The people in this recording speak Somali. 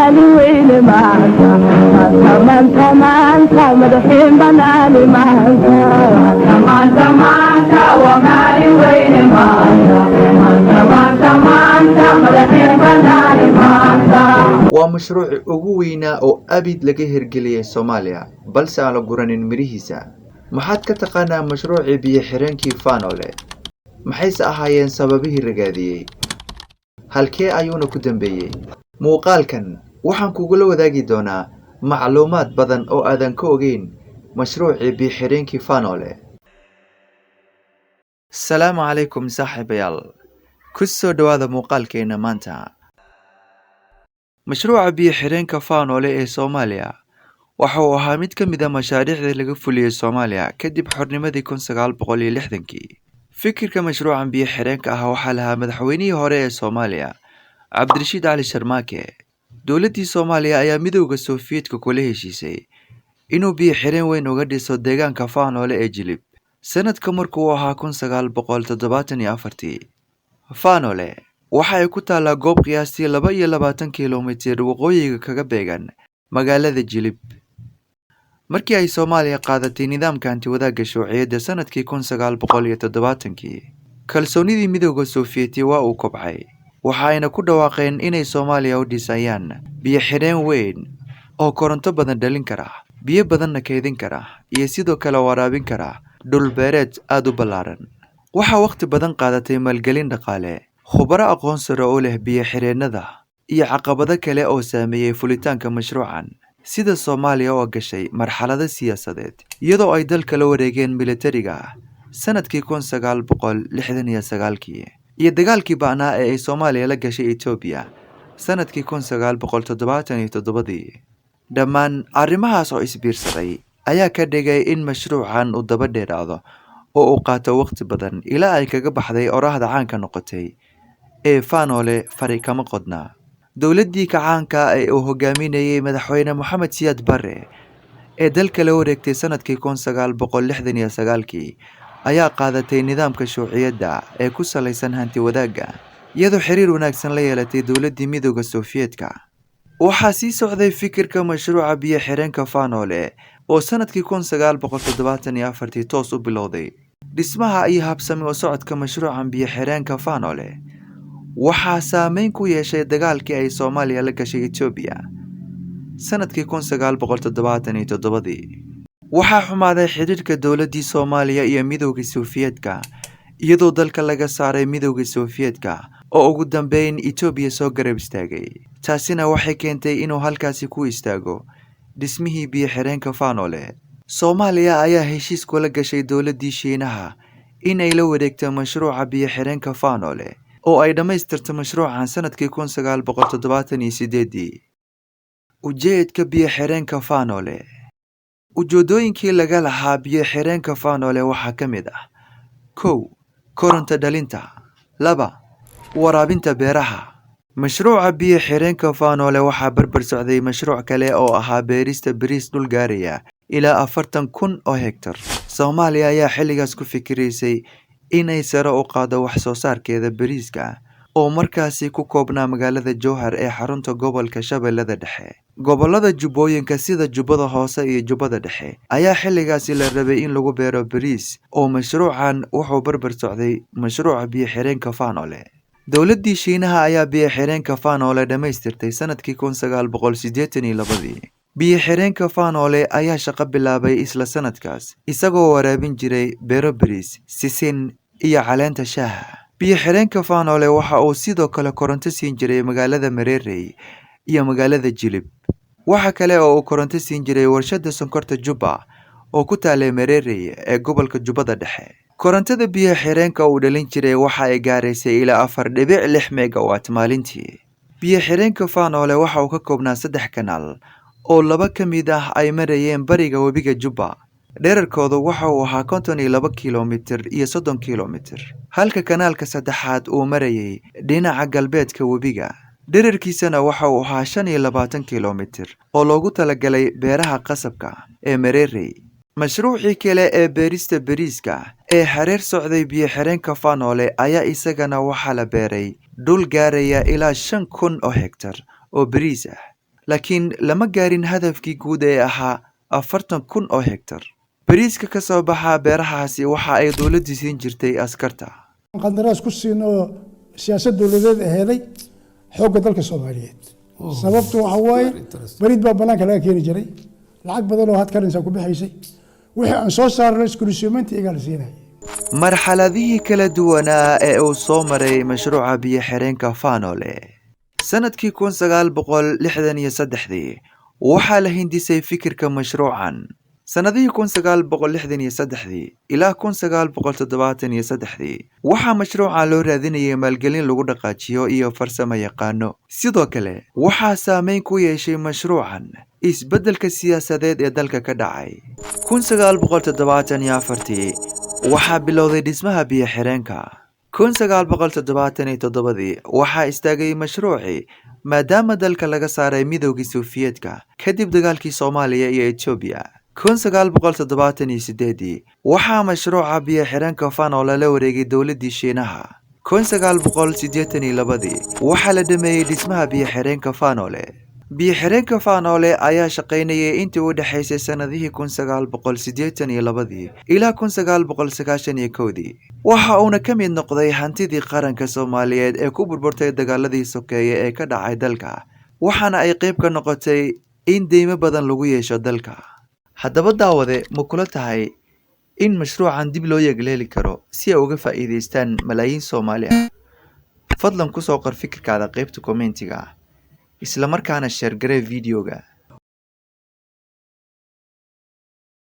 Maalin weyne maanta, maanta, maanta, maanta, madaxiin banaani maanta. Maanta, maanta, waa maalin weyne maanta. Maanta, maanta, maanta, madaxiin banaani maanta. Waa mashruucii ugu weynaa oo abid laga hirgeliyay Soomaaliya, balse aan la guranin mirihiisa. Maxaad ka taqaanaa mashruucii biyo-xireenkii Faanoole? Maxayse ahaayeen sababihii ragaadiyey? Halkee ayuuna ku dambeeyey? Muuqaalkan waxaan kugula wadaagi doonaa macluumaad badan oo aadan ka ogeyn mashruucii biyo-xireenkii Faanoole. Salaamu calaykum saaxiibayaal, ku soo dhowaada muuqaalkeena maanta. Mashruuca biyo-xireenka Faanoole ee Soomaaliya waxa uu ahaa mid ka mid ah mashaariicdii laga fuliyey Soomaaliya kadib xornimadii 1960-kii. Fikirka mashruucan biyo-xireenka ah waxaa lahaa madaxweynihii hore ee Soomaaliya, Cabdirashiid Cali Sharmaake. Dowladdii Soomaaliya ayaa Midowga Sofiyeetka kula heshiisay inuu biyo-xireen weyn uga dhiso deegaanka Faanoole ee Jilib sanadka markuu ahaa 1974-tii. Faanoole waxa ay ku taallaa goob qiyaastii 22 kiiloomitir waqooyiga kaga beegan magaalada Jilib. Markii ay Soomaaliya qaadatay nidaamka hanti-wadaagga shuuciyadda sanadkii 1970-kii, kalsoonidii Midowga Sofiyeeti waa uu kobcay, waxa ayna ku dhawaaqeen inay Soomaaliya u dhisayaan biyo-xireen weyn oo koronto badan dhalin kara, biyo badanna kaydin kara, iyo sidoo kale waraabin kara dhul beereed aad u ballaaran. Waxaa waqti badan qaadatay maalgelin dhaqaale, khubaro aqoon sare u leh biyo-xireennada, iyo caqabado kale oo saameeyay fulitaanka mashruucan, sida Soomaaliya oo gashay marxalado siyaasadeed iyadoo ay dalka la wareegeen militariga sanadkii 1969-kii, iyo dagaalkii ba'naa ee ay Soomaaliya la gashay Itoobiya sanadkii 1977-dii. Dhammaan arrimahaas oo isbiirsaday ayaa ka dhigay in mashruucan uu daba dheeraado oo uu qaato waqti badan, ilaa ay kaga baxday oraahda caanka noqotay ee "Faanoole fari kama qodna". Dowladdii kacaanka ee uu hogaaminayay Madaxweyne Moxamed Siyaad Barre ee dalka la wareegtay sanadkii 1969-kii ayaa qaadatay nidaamka shuuciyadda ee ku salaysan hanti-wadaagga, iyadoo xiriir wanaagsan la yeelatay dowladdii Midowga Sofiyeetka. Waxaa sii socday fikirka mashruuca biyo-xireenka Faanoole oo sanadkii 1974-tii toos u bilowday. Dhismaha iyo habsami u socodka mashruucan biyo-xireenka Faanoole waxaa saameyn ku yeeshay dagaalkii ay Soomaaliya la gashay Itoobiya sanadkii 1977-dii. Waxaa xumaaday xidhiidhka dowladdii Soomaaliya iyo Midowga Sofiyeetka, iyadoo dalka laga saaray Midowga Sofiyeetka oo ugu dambeyn Itoobiya soo garab istaagay. Taasina waxay keentay inuu halkaasi ku istaago dhismihii biyo-xireenka Faanoole. Soomaaliya ayaa heshiis kula gashay dowladdii Shiinaha in ay la wareegto mashruuca biyo-xireenka Faanoole oo ay dhammaystirto mashruucan sanadkii 1978-dii. Ujeedka biyo-xireenka Faanoole. Ujeedooyinkii laga lahaa biyo-xireenka Faanoole waxaa ka mid ah: 1. Koronto dhalinta. 2. Waraabinta beeraha. Mashruuca biyo-xireenka Faanoole waxaa barbar socday mashruuc kale oo ahaa beerista bariis dhul gaaraya ilaa 40,000 oo hektar. Soomaaliya ayaa xilligaas ku fikiraysay inay sare u qaaddo wax soo saarkeeda bariiska oo markaasi ku koobnaa magaalada Jowhar ee xarunta gobolka Shabeellada Dhexe. Gobollada Jubbooyinka sida Jubbada Hoose iyo Jubbada Dhexe ayaa xilligaasi la rabay in lagu beero bariis, oo mashruucan wuxuu barbar socday mashruuca biyo-xireenka Faanoole. Dowladdii Shiinaha ayaa biyo-xireenka Faanoole dhammaystirtay sanadkii 1982-dii. Biyo-xireenka Faanoole ayaa shaqo bilaabay isla sanadkaas, isagoo waraabin jiray beero bariis, sisin iyo caleenta shaaha. Biyo-xireenka Faanoole waxa uu sidoo kale koronto siin jiray magaalada Mareerey iyo magaalada Jilib. Waxa kale oo uu koronto siin jiray warshadda sonkorta Jubba oo ku taallay Mareerey ee gobolka Jubbada Dhexe. Korontada biyo-xireenka uu dhalin jiray waxa ay gaaraysay ilaa 4.6 megawatt maalintii. Biyo-xireenka Faanoole waxa uu ka koobnaa saddex kanaal oo laba ka mid ah ay marayeen bariga webiga Jubba. Dhererkoodu waxa uu ahaa 52 kiiloomitir iyo 30 kiiloomitir, halka kanaalka saddexaad uu marayay dhinaca galbeedka webiga. Dhererkiisana waxa uu ahaa 25 kiiloomitir oo loogu talagalay beeraha qasabka ee Mareerey. Mashruucii kale ee beerista bariiska ee hareer socday biyo-xireenka Faanoole ayaa isagana waxaa la beeray dhul gaaraya ilaa 5,000 oo hektar oo bariis ah. Laakiin lama gaarin hadafkii guud ee ahaa 40,000 oo hektar. Bariiska ka soo baxa beerahaasi waxa ay dowladdu siin jirtay askarta. Qandaraas ku siin oo siyaasad dowladeed aheeday xoogga dalka Soomaaliyeed. Sababtu waxa waaye, bariid baa banaanka laga keeni jiray, lacag badan oo had karinsa ku bixaysay. Wixii aan soo saarno iskulisyoomenta iyagaa la siinaya. Marxaladihii kala duwanaa ee uu soo maray mashruuca biyo-xireenka Faanoole. Sanadkii 1963-dii waxaa la hindisay fikirka mashruucan. Sannadihii 1963-dii ilaa 1973-dii waxaa mashruucan loo raadinayay maalgelin lagu dhaqaajiyo iyo farsamo yaqaano. Sidoo kale waxaa saameyn ku yeeshay mashruucan isbeddelka siyaasadeed ee dalka ka dhacay. 1974-tii waxaa bilowday dhismaha biyo-xireenka. 1977-dii waxaa istaagay mashruucii, maadaama dalka laga saaray Midowgii Sofiyeetka kadib dagaalkii Soomaaliya iyo Itoobiya. 1978-dii waxaa mashruuca biyo-xireenka Faanoole la wareegay dowladdii Shiinaha. 1982-dii waxaa la dhameeyey dhismaha biyo-xireenka Faanoole. Biyo-xireenka Faanoole ayaa shaqaynayay intii u dhexaysay sannadihii 1982-dii ilaa 1991-dii, waxa uuna ka mid noqday hantidii qaranka Soomaaliyeed ee ku burburtay dagaaladii sokeeye ee ka dhacay dalka, waxaana ay qayb ka noqotay in deymo badan lagu yeesho dalka. Haddaba daawade, ma kula tahay in mashruucan dib loo yagleeli karo si ay uga faa'iidaystaan malaayiin Soomaali ah? Fadlan ku soo qor fikirkaada qaybta comment-iga, isla markaana share garee video-ga.